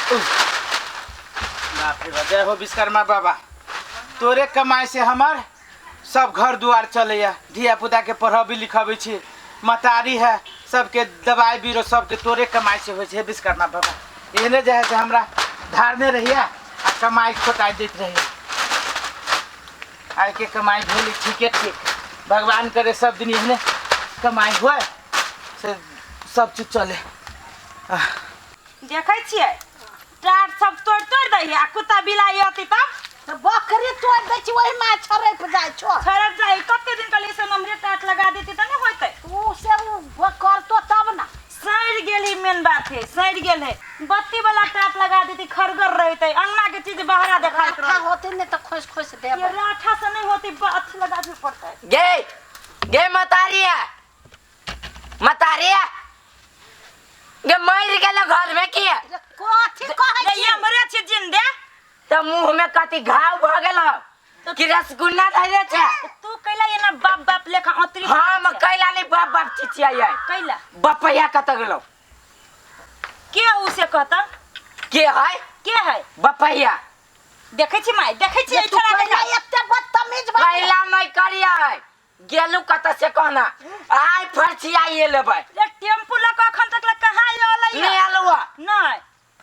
बाप रे बाप, जय हो विश्वकर्मा बाबा। तोरे कमाई से हमर सब घर दुआर चलैया, धिया पुता के पढ़बी लिखबै छी, मतारी है सबके दवाई बीरो सबके तोरे कमाई से होइ छै। विश्वकर्मा बाबा एहने जे है से हमरा धारने रहिया आ कमाई खोटाई दैत रहिया। आइ के कमाई भेल ठीके ठीक, भगवान करे सब दिन एहने कमाई हुए से सब चीज चले। देखै छियै टाट सब तोड़ि तोड़ि दै है आ कुत्ता बिलाइ अती तब तऽ बकरी तोड़ि दै छी ओहिमे छरपि जाइ छौ। छरप जाइ। कते दिन कहलियै से नमरे टाट लगा देती तऽ नहि होइतै। ओ से ओ करतो तब ने। सड़ि गेल ही, मेन बात है सड़ि गेल है। बत्ती वाला टाट लगा देती खरगर रहते, अंगना के चीज बहरा देखाइत राठा रहते। होते ने तऽ खोसि खोसि ये देबै। राठा से नहीं होती, अथी लगाबे पड़तै। गे गे मतारिया मतारिया गे मर गेल घर में किया? रे कथी कहै रे छी? ये मरे छी जिंदे। त मुंह में कथी घाव भ गेल कि रसगुल्ला धैले छे? तू कैला एना बाप बाप लेखा अतरी? हम कैला नहीं बाप बाप चिचियाई कैला। बपैया कत गेलो? के उ से कहता? के है? के है बपैया? देखै छी माय, देखै छी रे एहि तू छोड़ा कैला के। एते बदतमीज भऽ गेल? कैला नहीं करियै गेलू कत से कहना आइ फरछियाइए लेबै। रे टेम्पू लऽ कऽ अखन तक लऽ कहाँ आयल? नहीं आलू नहीं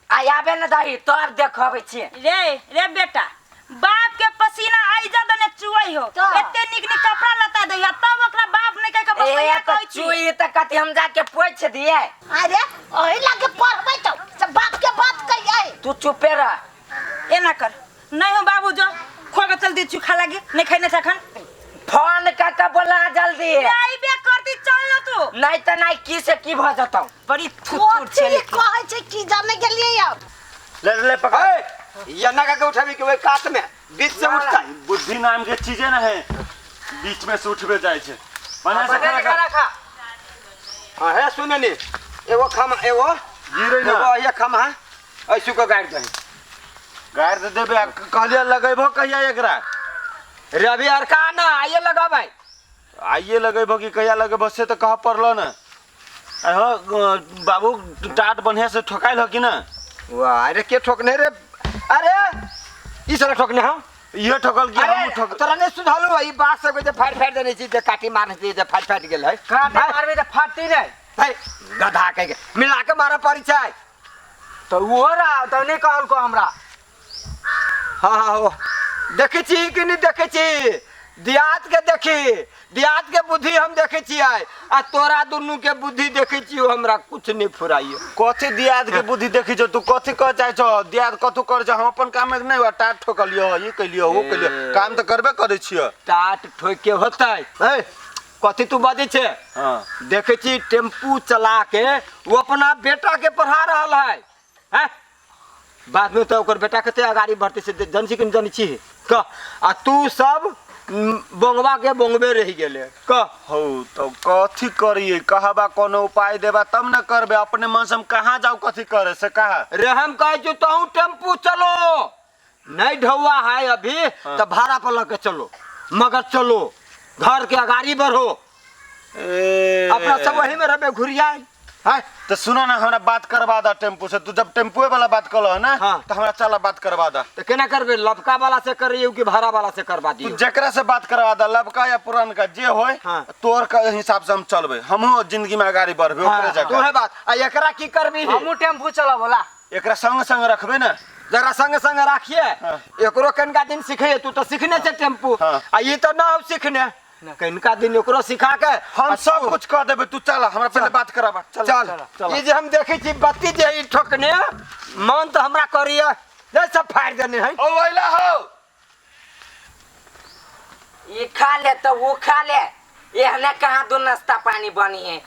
आइ आबे न दही तब देखबै छियै। रे रे बेटा, बाप के पसीना आइजा दने चुअई हो। तऽ। एते नीक नीक कपड़ा लता दैया तब ओकरा बाप नहीं कह के ए बपैया तऽ कहै छी। चुई तऽ कथी हम जाके पोछि दियै? अरे ओहि लागे पढ़बै तऽ से बाप के बात कहियै। तू चुपे रह। एना कर नहीं हो बाबू, जो खो के चल दी छु खा लागी नहीं खाइने छ अखन। फोन कऽ के बोला जल्दी। आइबे करती, चल न तू। नहीं तऽ नहीं की से की भऽ जतौ। बड़ी थुथुर कथी छै लेकिन। कहै छै की जाने गेलियै अब। ले ले पकड़। ए, ये ना का उठाबी के ओइ कात में बीच से उठता। बुद्धि नाम के चीजे न है, बीच में से उठबे जाइ छै। बढ़िया से खाना खा। खाना खा। हां हे सुन नी, एगो खम एगो गिरै ना। एगो ये खम है ऐसु को गाड़ दही। गाड़ि तऽ देबे आ कहलियै लगेबो कहिया एकरा? रवि और का ना आइए लगाबै। आइए लगेबो कि कहिया लगेबो से तऽ कहऽ पड़लो ने। आ हँ बाबू टाट बढ़िया से ठोकाइल हो कि ना? वाह अरे के ठोकने रे? अरे ई साला ठोकने हम इहो ठोकल कि अरे हमहूँ ठोक? तोरा नहीं सुझालू ई बात सब के जे फाड़ फाड़ देने छी जे काटी मारने छी जे फाड़ फाड़ गेल है। काटे मारबे तऽ फाटती नहीं। है गधा कह के मिला के मारा पड़ी छै। तऽ ओहो रहा तऽ नहीं कहलको हमरा। हाँ हाँ हो देखै छी कि नहीं देखै छी? दियाद के देखी, दियाद के बुद्धि हम देखै छियै आ तोरा दुनू के बुद्धि देखै छियौ, हमरा कुछ नहीं फुराइयो। कथी दियाद के बुद्धि देखै छौ तू? कथी कह चाहै छौ? दियाद कथू कर छौ? हम अपन काम में नहीं हुआ टाट ठोकलियो, ई कैलियो, ओ कैलियो, काम तऽ करबे करै छियो। टाट ठोके होतै? ए कथी तू बजै छे? हाँ देखै छी टेम्पू चला के वो अपना बेटा के पढ़ा रहल है, हैं? बाद में तो ओकर बेटा कते अगाड़ी बढ़ते से जन छी कि नहीं जन छी कह। आ तू सब बोंगवा के बोंगबे रहि गेले कह। हौ तो कथी करिए कहबा? कोनो उपाय देबा तब न करबे। अपने मन से हम कहाँ जाऊ कथी करे से कहा? रे हम कहै छी तहूँ टेम्पू चलो, नहीं ढौआ है अभी। हाँ। तो भाड़ा पर लग के चलो, मगर चलो घर के अगाड़ी बढ़ो। ए अपना सब वही में रहबे घुरियाए है। तो सुनो ना, हमरा बात करवा दा टेम्पू से। तू जब टेम्पुए वाला बात करलो ना। हाँ। तो हमरा चला बात करवा दा। तो केना करबे, लबका वाला से करियो कि भाड़ा वाला से करवा तू दियो? जेकरा से बात करवा दा, लबका या पुरानका जे होय। हाँ। तोर के हिसाब से हम चलबे, हमहूँ जिंदगी में अगाड़ी बढ़बे ओकरे हाँ, जगह। तोहे बात आ एकरा की करबी? हमहूँ टेम्पू चलाबोला। एकरा संग संग रखबे ना। जरा संग संग राखिए। हाँ। एकरो कनिका दिन सिखे, तू तो सीखने छे टेम्पू। हाँ। आ ई तो ना हो सीखने, कनिका दिन एकरो सिखा के हम आ सब तू- कुछ कह देबे। तू चल, हमरा पहले बात कराबा। चल चल। ई जे हम देखै छी बत्ती जे ई ठोकने मन तऽ हमरा करिए जे सब फाड़ि देने है। ओ अइला हो। ये खा ले तो वो खा ले, एहने कहाँ दो नाश्ता पानी बनी है,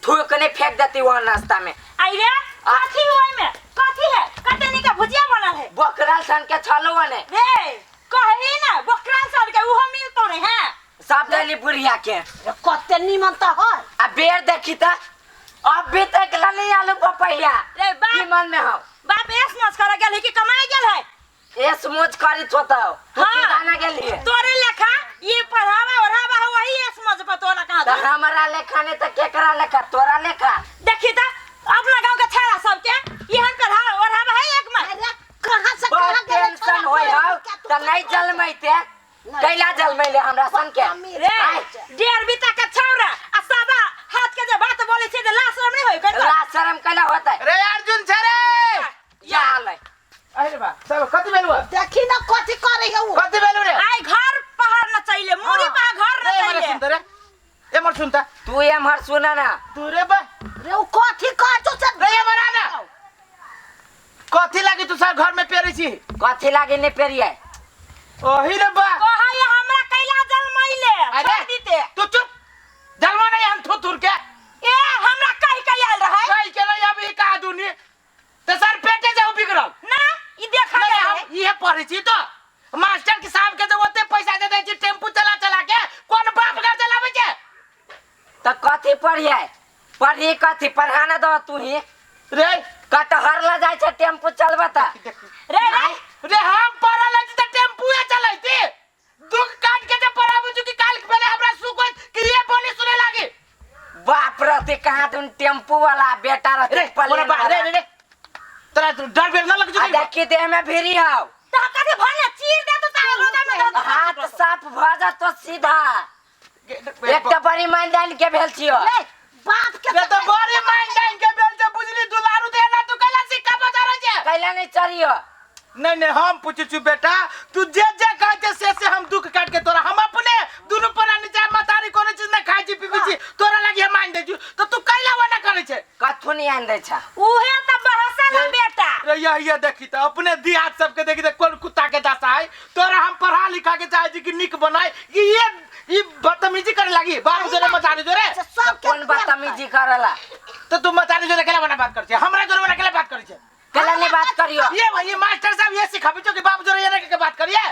थूक नहीं फेंक देती वो नाश्ता में। आई रे कथी ओइ में कथी है? कते नीक भुजिया बनल है। बकरा सन के छलो ने। रे कही ना बकरा सन के उहो मिलतो नहीं है। सब देली बुढ़िया के। रे कते नीमन तऽ है। आ बेर देखी त अब भी तक ला नहीं आलू पपैया। रे बाप। की मन में हो? बाप एस मौज करे गेल है कि कमाई गेल है? एस मौज करी थो तो तू। हाँ। की जाना गेली? तोरे लेखा ये पढ़ावा ओढ़ावा है वही एस मौज पर तोरा कहाँ त हमरा लेखा ने त केकरा लेखा? तोरा लेखा। देखी त अपना गांव के छाड़ा सबके एहन पढ़ावा ओढ़ावा है एक में। नहीं जलमैते कैला जलमैले हमरा सन के रे डेढ़ बीता के छौरा आ सादा हाथ के जे बात बोले छे जे लाज शरम नहीं होय कर लाज शरम कैला होतै रे अर्जुन छे रे या हाल है। अरे बा सब कति बेलु देखी ना कथी करे है उ कति बेलु रे आई घर पहाड़ न चैले मुड़ी पा घर न रे मरे चैले सुनता रे ए मर सुनता तू एम्हर सुन ना तू रे बा रे उ कथी कहै छौ से रे मरा ना कथी लागी तू सर घर में पेरे छी कथी लागी नहीं पेरिए ओही रे बा कहै हमरा कैला जलमैले अरे छोड़ दीते तू चुप जलवा नहीं हम थू थूर के ए हमरा कहि के आयल रहै कहि के नहीं अभी का दुनी ते सर पेटे जाऊ बिगड़ल ना ई देखा नहीं, गया हम इहे पढ़ै छी तो मास्टर के साहब के जब ओते पैसा दे दै छी टेम्पू चला चला के कोन बाप घर चलाबै छै तो कथी पढ़िए पढ़ी कथी पढ़ा ना दो तू ही रे कटहर ला जाइ छै टेम्पू चलबता रे रे रे हम पढ़ल छी त टेम्पूए चलैती दुख काट के जे पढ़ाबू छी कि काल के पहले हमरा सुख होइत कि ये बोली सुने लागी बाप रहते कहाँ तुम टेम्पू वाला बेटा रहते रे मोरा बा रे रे रे तोरा डर बेर ना लग आ चुकी देखी देह में भिरी हौ तो कथी भले चीर दे तो तारे रोदा में दो हाथ साफ भ जतो सीधा एक तो बड़ी मानदान के भेल छियो रे बाप के रे तो बड़ी मांग के बेल जे बुझली दुलारू देना तू कैला सिक्का बजा रहे छे कैला नहीं चढ़ियो नहीं नहीं हम पूछे छु बेटा तू जे जे कहै छे से से हम दुख काट के तोरा हम अपने दुनू प्राणी चाहे मतारी कोनो चीज ना खाइ छी पीबी छी तोरा लागी हम मान दै छी तो तू कैला वना करै छे कथू नहीं आन दै छ उहे त बहसल है बेटा रे यह यह देखी त अपने दियाद सबके देखी त कोन कुत्ता के दशा है तोरा हम पढ़ा लिखा के चाहे छी कि नीक बनाए कि ये ई बदतमीजी करे लागी बाप जोरे मतारी जोरे से सब कोन बदतमीजी करेला तो तू मतारी जोरे केला वना बात कर छे हमरा जोरे वना केला बात करै छे कैला नहीं बात करियो ये भाई ये मास्टर साहब ये सिखाबी छो कि बाप जोरे ये के बात करिए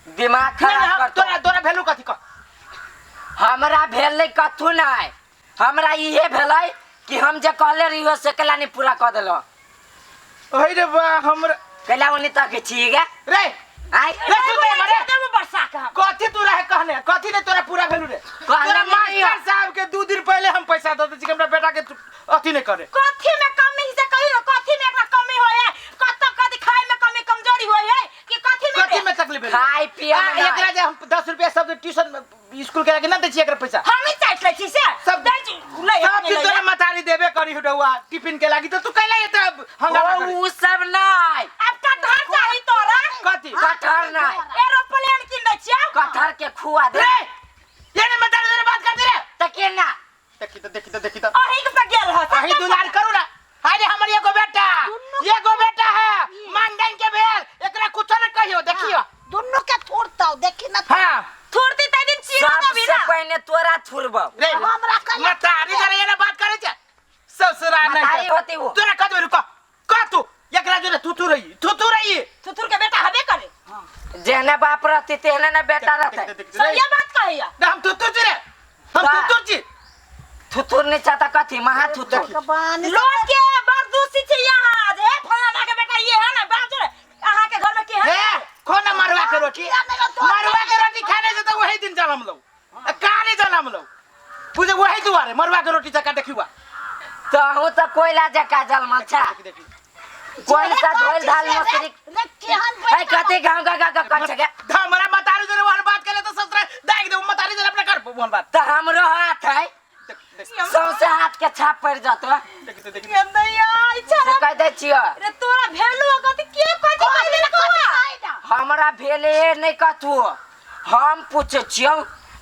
दिमाग नहीं, नहीं, खराब हम कर तोरा तोरा वैल्यू कथी कह हमरा भेलै कथू नहीं हमरा इहे भेलै कि हम जे कहले रहियो से कैला नहीं पूरा कर देलो ओहि रे बा हमरा कैला ओनी तक छी गे रे आइ रे सुन रे मरे देबो बरसा के हम कथी तू रहे कहने कथी ने तोरा पूरा भेलू रे कहने तोरा नहीं मास्टर साहब के 2 दिन पहले हम पैसा दे दै छी कि हमरा बेटा के तू अथी नहीं करे कथी में कमी से कहियो कथी में एकरा कमी होय है कत कथी खाए में कमी कमजोरी होय है कि कथी में कथी में तकलीफ भेलू खाय पिए आ, में नहीं। एकरा जे हम 10 रुपया सब ट्यूशन स्कूल के लागे ना दै छी एकरा पैसा हम ही चाट लै छी से सब- दै छी लै सब अपने दिन लै तोरा मतारी देबे करी हुडौआ टिफिन के लागी तो तू कैला एते हंगामा ओ करी उ सब नहीं अब कटहर चाही तोरा कथी कटहर नहीं एरोप्लेन किन दै छियौ कटहर के खुआ दे रे ये ने मतारी जोरे बात कर दे रे त केना देखी त देखी त देखी त अही के पे गेल ह अही दुलार करू ना अरे हमर एगो बेटा एगो बेटा है मानदान के भेल एकरा कुछो न कहियो देखियो दुनू के थोड़तौ देखी ना हाँ थोड़ती तै दिन चीर देबी सबसे ना पहले तोरा थुरबौ रे हमरा कैला मतारी जरे ये ना बात करे छे ससुरा नहीं मतारी होती वो। तोरा कह दे कह कह तू एकरा जोरे तू तू रही तू तू रही थुथुर के बेटा हबे करे जेहने बाप रहती तेहने ना बेटा रहते सही बात कहैया ना हम तू तू छी रे हम तू तू छी थुथुर नहीं चाहता कथी महा थुथुर भगवान लोग के बरदूसी छै यहाँ जे फलाना के बेटा ये है ना बाप जोरे अहाँ के घर में के है हे खोना मरवा के रोटी मरवा के रोटी खाने से तो वही दिन जलम लो काने जलम लो बुझे वही दुआरे मरवा के रोटी जका देखिवा तो हूँ तो कोयला जका जलमल छा देखी कोन सा धोल धाल मसरी रे केहन ऐ कथी गाँव गा गा कछ गे हमरा मतारी जोरे वहन बात करे तो ससुरा दाग दे मतारी जोरे अपना कर वहन बात तो हमरो हाथ है देख देख सौंसे हाथ के छाप पड़ जतो देख देख गंदैया से इच्छा कह दै छियो रे तोरा भेलु कथी के कथी कहि देलकौ हमरा भेले नहीं कथू हम पूछे छियो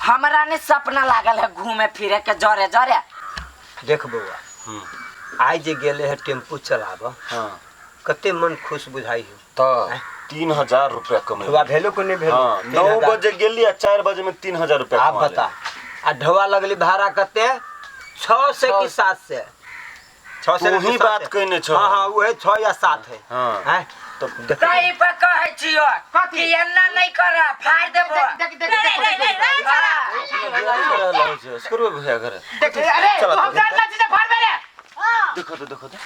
हमरा नहीं सपना लागल है घूमे फिरे के जरे जरे देख बौआ आइ जे गेले है टेम्पू चलाब हाँ कते मन खुश बुझाई हो तो 3000 रुपया कमे ढोआ भेलो को नहीं भेलो हाँ 3000। 9 बजे गेली आ 4 बजे में 3000 रुपया आप कमा बता आ ढोआ लगली भाड़ा कते 6 से कि 7 से 6 से तू कि ही 7 बात से? कहने छहो। हाँ हाँ वही 6 या 7 है हाँ। हैं? तो देख तई पर कहै छियो कथी? कि एना नहीं कर फाड़ देबो देख देख रे रे रे रे हाँ। शुरू भैया घर देख अरे तू हम जानना चीज फाड़ मेरे देखो तो देखो तो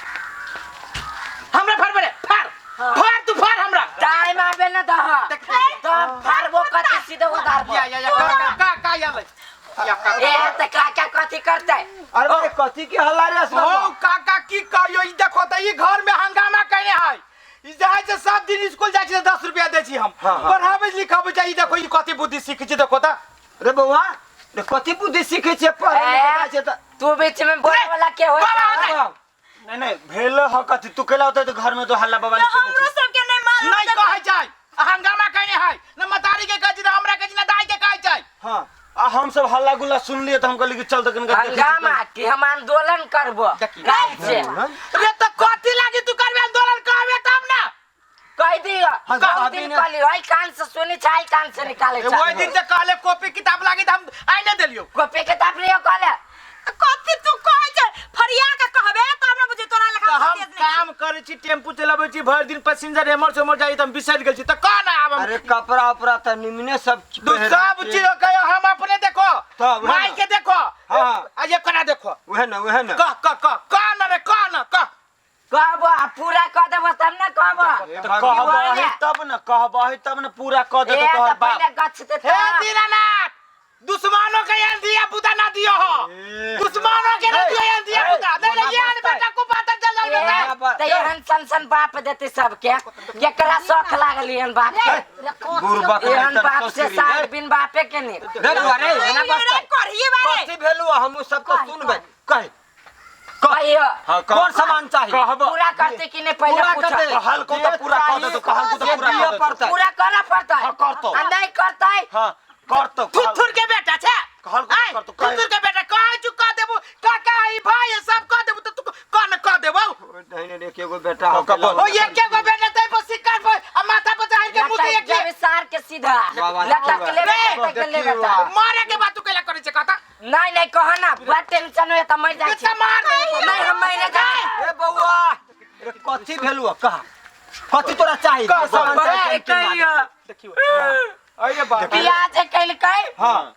हमरा फाड़ मेरे फाड़ फाड़ तू फाड़ हमरा टाइम आबे न दह तो फाड़बो कथी सीधे उधारबो या या या का का का का या ले या का ए त का का कथी करतै अरे बाप रे, कथी के हल्ला रे ओ असगर काका की कहियो ई देखो त ई घर में हंगामा कइने है ई जहाँ छै सब दिन स्कूल जाइ छै 10 रुपया दै छी हम। हाँ, हाँ। पढ़ाबै लिखाबै छै, ई देखो ई कथी बुद्धि सीखै छै देखो त। रे बौआ, रे कथी बुद्धि सीखै छियै पढ़ै लिखै जाइ छै तऽ तू बीच में बोले वाला के हो? बाबा होतै। नहीं नहीं भेल ह कथी तू केला होतै तो घर में तो हल्ला बवाल तो हमरो सबके नहीं मालूम। नहीं कहै छै, हंगामा कहने है न मतारी के कहै छै, न हमरा कहै छै, न दाई के कहै छै। हाँ। आ हम सब हल्ला गुल्ला सुन लिए तो हम कहली कि चल तो कनका देखै छी। हंगामा कि हम आंदोलन करबो काल से। रे त कथी लागी तू करबे आंदोलन, कहबे तब ना। कह दियो। हाँ, कह कहबी दिन ने। कहली ओइ कान से सुनी छै कान से निकाले छै। ओहि दिन से कहले कॉपी किताब लागी त हम आइने देलियो। कॉपी किताब लियो कहले। कथी तू कहै छै फरिया के कहबे तब न बुझे तोरा त लेखा हम तेज नहीं। काम करै छी, टेम्पू चलाबै छी, भरि दिन पैसेंजर एमहर से ओमहर जाइ त हम बिसरि गेल छी त कह ना आब हम। अरे कपड़ा उपड़ा तऽ निमने सब तू सब चीज कहियो हम अपने देखो, तब उहे माई ना। के देखो। हाँ। आ ये कोना देखो। उहे ना, उहे ना। कह कह कह कह ना रे, कह ना कह। कहबो आ पूरा कह देबो तब ना कहबो। तो कहबही तब न, कहबही तब न पूरा कह ए देतो तोहर त बाप। पहिले गछ ते हे दीनानाथ, दुश्मनों के एहन धिया पुता ना दियो हो, दुश्मनों के ना दियो एहन धिया पुता। नहीं नहीं एहन बेटा को बात चल जाओ बेटा। त एहन सन सन बाप देते सबके, केकरा शौक लागल एहन बाप के? बुढ़बा के एहन तर बाप से ससुरी साल रे। बिन बापे के नी। रे बौआ रे, एना रे बसतै। करिए बारे। कथी भेलु हम सब तऽ सुनबै। कह कहियो। हाँ, कह। कोन सामान चाही? कहबो। पूरा करते कि नहीं पहिले पूरा पूछो। करते। कहल को तो पूरा कह दे, तो कहल को तो से पूरा दिअ कह दे। पड़तै। पूरा करऽ पड़तै। हाँ, करतौ। आ नहीं करतै। हाँ करतो। थुर थुर के बेटा छे। कहल को आय, करतो, थुर कह। थुर के बेटा कह चु कह देबू काका ई भाई है, सब कह देबू त तू कह न कह देबू। नहीं नहीं एक एगो बेटा हो कब- गेलौ। ओ एक एगो बेटा तै पर सिक्का पर आ माथा पर चढ़ के मुँह लटक एक जेबी सार के सीधा। वाह, वाह, लटक देखियो ले रे, लटक ले देखियो बेटा। वाह। मारे के बात तू कैला करै छै कहता। नहीं नहीं कह ना बड़ा टेंशन होए त मर जाइ छी। त मार दे। नहीं हम मरे जाइ। ए बौआ, रे कथी भेलु कह, कथी तोरा चाही? कह, सामान चाही, कहियो। देखियो अरे बाप। बियाह जे कैलकै हाँ।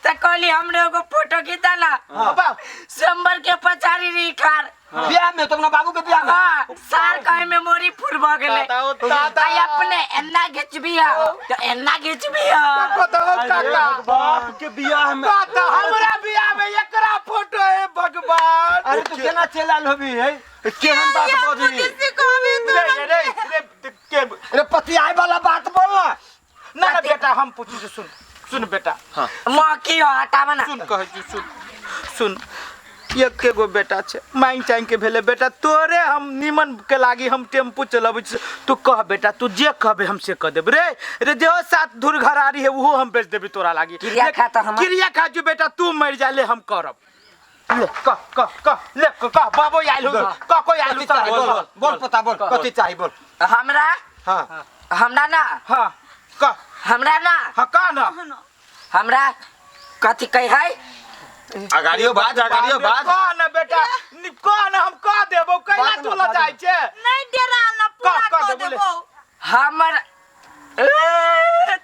त कहली हमरे एगो फोटो खींचा ना। बाप। सोमवार के पछाड़ी रही खार। बियाह में तो अपना बाबू के बियाह में। हाँ, सार कहे मेमोरी फुल भ गेलै। दादा, ओ दादा। आई अपने एन्ना घिचबी है त एन्ना घिचबी है। कत हो काका। बाप के बियाह में। कत हमरा बियाह में एकरा फोटो है भगवान। अरे तू केना चलि आयल होबी है? केहन बात बजली? बुद्धि सिखाबे तू। रे रे रे के रे पतियाए वाला बात बोल ना। ना ना बेटा हम पूछू छी, सुन सुन बेटा। माँ की हो हटाब ना। सुन कहै छी, सुन सुन एक एगो बेटा छै मांग चांग के भेले बेटा तोरे हम निमन के लागी हम टेम्पू चलबै छी। तू कह बेटा, तू जे कहबे हम से कह देब रे। रे जे सात धुर घरारी है उहो हम बेच देबी तोरा लागी। क्रिया खा त हमर। क्रिया खा जो बेटा, तू मर जा ले हम करब। ले कह कह कह ले कह कह, बाबो आयल हो कह कोई आयल कथी चाही? बोल बोल बोल पता बोल कथी चाही बोल। हमरा। हाँ। हमरा ना। हाँ कह। हमरा ना। हाँ कह ना। हमरा कथी कही है? अगाड़ियो बाज, अगाड़ियो बाज। कह ना बेटा, कह ना हम कह देबो, कैला बाज ना, तू बाज ना। लजाइ छे? नहीं डरा ना पूरा कह, कह कह देबो ले। देबो। हमर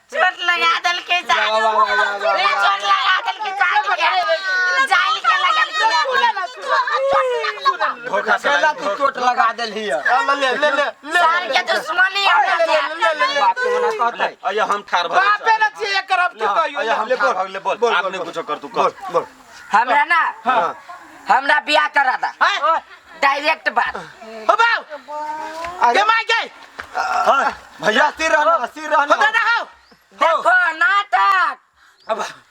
चोट लगा देलकै जाल। वाह, वाह, वाह, वाह, वाह। ए, चोट लगा देलकै जाल के। जाल के लगल के। धोखा से केला तू चोट लगा देलही है। ले ले ले ले ले सार के दुश्मनी हमरा ले से। ले ले ले बाप के मना कहतै। अये हम ठार भऽ बापे न छियै एकर अब तू कहियो। अये हम ले, ठार बोल। भऽ गेलै, बोल। बोल, आब बोल, नहि बोल। कुछो कर तू कह। बोल बोल। हमरा ना। हाँ। हमरा बियाह करा दा। हैं? डायरेक्ट बात। हो बाऊ। के माय के? हाँ, भैया सिर रहना, सिर हो रहना। दादा हो। देखो नाटक।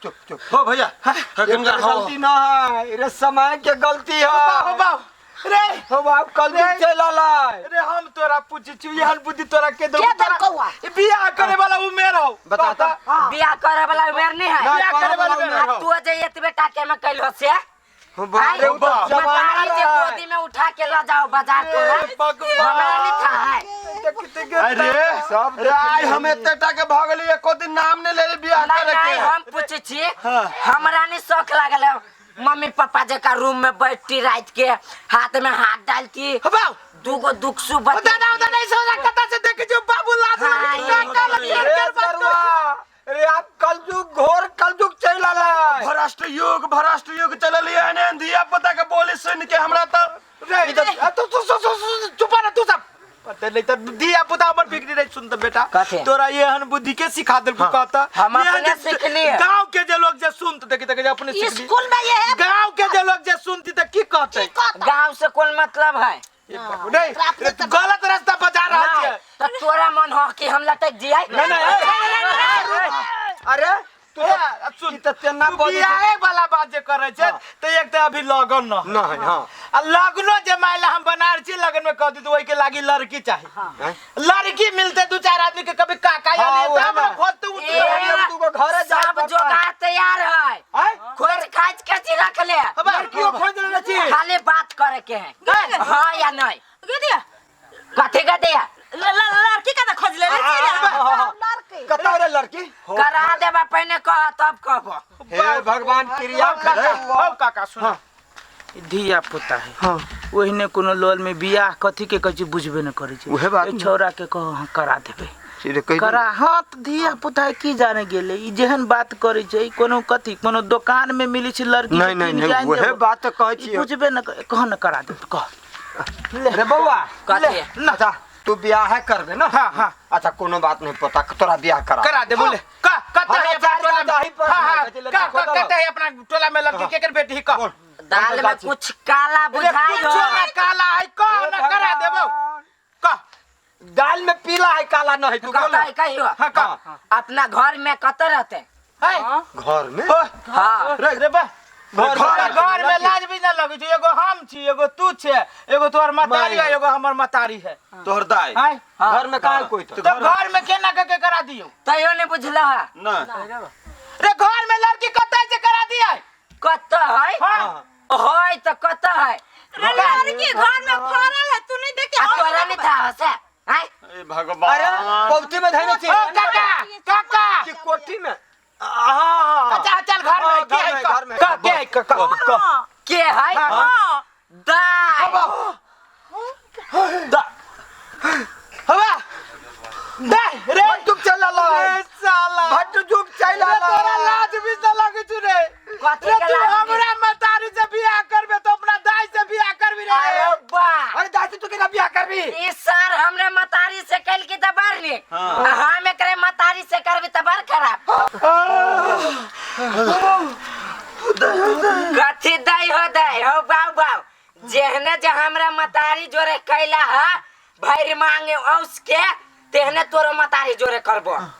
चुप चुप। हो भैया। एकर गलती ना है रे, समय के गलती है। हो बाऊ। रे हो बाप कल चलि अलै। रे हम तोरा पूछै छी एहन बुद्धि तोरा के देलकौ? के देलकौ आ? ई बियाह करे वाला उमेर हौ। बता त। बियाह करे वाला उमेर नहीं है। ना, बियाह करे वाला वाला उमेर उमेर हौ। आ तू जे एतबे टाके में कैलो से। अरे उ त जमाना मतारी जे रहै। गोदी में उठा के ल जाओ बाजार तोरा। हमरा नहीं था है। अरे सब रे आइ हम एते टा के भऽ गेली एको दिन नाम नहि लेली बियाह नहीं करे नहीं के। हम पूछे छी हमरा नहीं शौक लागल है मम्मी पापा जका रूम में बैठती रात के हाथ में हाथ डालती हो बाऊ। दूगो दुख सु हो दादा हो दादा ऐसा कता से देखे जो बाबू लाज हाँ, लगे काका लगे रे बरुआ, रे आप कलयुग घोर कलयुग चलि अलै। भ्रष्ट युग, भ्रष्ट युग चलल एहन धिया पुता के बोली सुन के हमरा त रे तू तू तू चुप रह तू सब पता नहीं त धिया पुता हमर बिगड़ी रही। सुन त बेटा, कथी? तोरा एहन बुद्धि के सिखा देलकौ कहता? हम एहन अपने जे सिखलियै। गांव के जे लोग जे सुनत देखि देखि जे अपने सिखली। स्कूल में ये है। गांव के जे लोग जे सुनती त की कहतै? की कहतै? गांव से कोन मतलब है? नहीं, गलत रास्ता पर जा रहल छै। त तू कह कि हम लटक जियाई। नहीं नहीं ए, अरे तू अब सुन ई त तेना तू बजै छै। बियाहे वाला बात जे करै छै तऽ एक तऽ अभी लगन न नहीं हाँ आ लगनो जे माय ला हम बनार छी लगन में कह दी तो ओहि के लागी लड़की चाही हैं? लड़की मिलते दू चार आदमी के कभी काका या हाँ, नहीं वही तब ना। ना खोजते उ ए, हम दूगो घरे जाए सब पड़तै। जोगाड़ तैयार है। आय? खोज खाज के जी रख ले। लड़कियों खोज लेने छी। खाली बात करे के है, हाँ या नहीं? गे दिया। कथी का दिया? लड़की का तो खोज ले ले छी रे। लड़की कतौ रे लड़की? करा देबा पहले कह तब कहबो। हे भगवान क्रिया काका हो काका सुन, धिया पुता है। हाँ। ओहिने कोनो लोल में बियाह कथी के कहै छै बुझबे न करै छै। उहे बात ए ने। छौड़ा के कहो हाँ करा देबै। सीधे कहि दे। करा हाँ तऽ धिया पुता है की जाने गेलै ई जेहन बात करै छै ई कोनो कथी कोनो दोकान में मिलै छै लड़की नहीं नहीं नहीं उहे बात तऽ कहै ई छियै। बुझबे न कह न करा देबै कह। रे बौआ कथी? ना। अच्छा तू बियाह करबे ना? हाँ, हाँ। अच्छा कोनो बात नहीं पता तोरा बियाह करा करा दे बोले का कत हमरा है अपना चार टोला में जाही पर हाँ हाँ कथी लड़की का खोजल? कत है अपना टोला में लड़की केकर बेटी ही कह। बोल। दाल में कुछ काला रे बुझाई कुछो हो। ना काला है कह न करा देबो कह। दाल में पीला है काला नहीं तू बोल। कत है कहियो? हाँ कह। अपना घर में कत रहते? है घर में हो हाँ। रे रे बा घर घर घर में लाज भी ना लगै छै। एगो हम छी एगो तू छे एगो तोहर मतारी है एगो हमर मतारी है। तोहर दाई आय घर में कहाँ कोई तो तो घर में केना के के करा दियो? तैयो नहीं बुझल है। नहीं रे घर में लड़की कतै से करा दिया? कत है? हाँ। होय तो कत है? रे लड़की घर में फरल है तू नहीं देखे। आ तोरा नहीं था से आय? ए भगवान। अरे पौती में धैने छी ओ काका काका कि कोठी में? हाँ अच्छा चल घर में के है घर में, कह घर में। कह के है कह कह। हाँ के है? हाँ। दाई। दा हवा दे रे भट्टुक चल ला रे साला भट्टुक चल रे तोरा लाज भी न लगै छु रे। कथी रे के तू लाज? हमरा मतारी से बियाह करबे तो अपना दाई से बियाह करबी रे। अरे बा अरे दाई से तू केना बियाह करबी? ई सर हमरे मतारी से कल की त बार निक। हाँ। हम एकरे मतारी से करबी त बार खराब। कथी दई हो दई हो बाऊ बाऊ जेहने जे हमरा मतारी जोरे कैला हा भैर मांगे औस के तेहने तोरो मतारी जोरे करबो।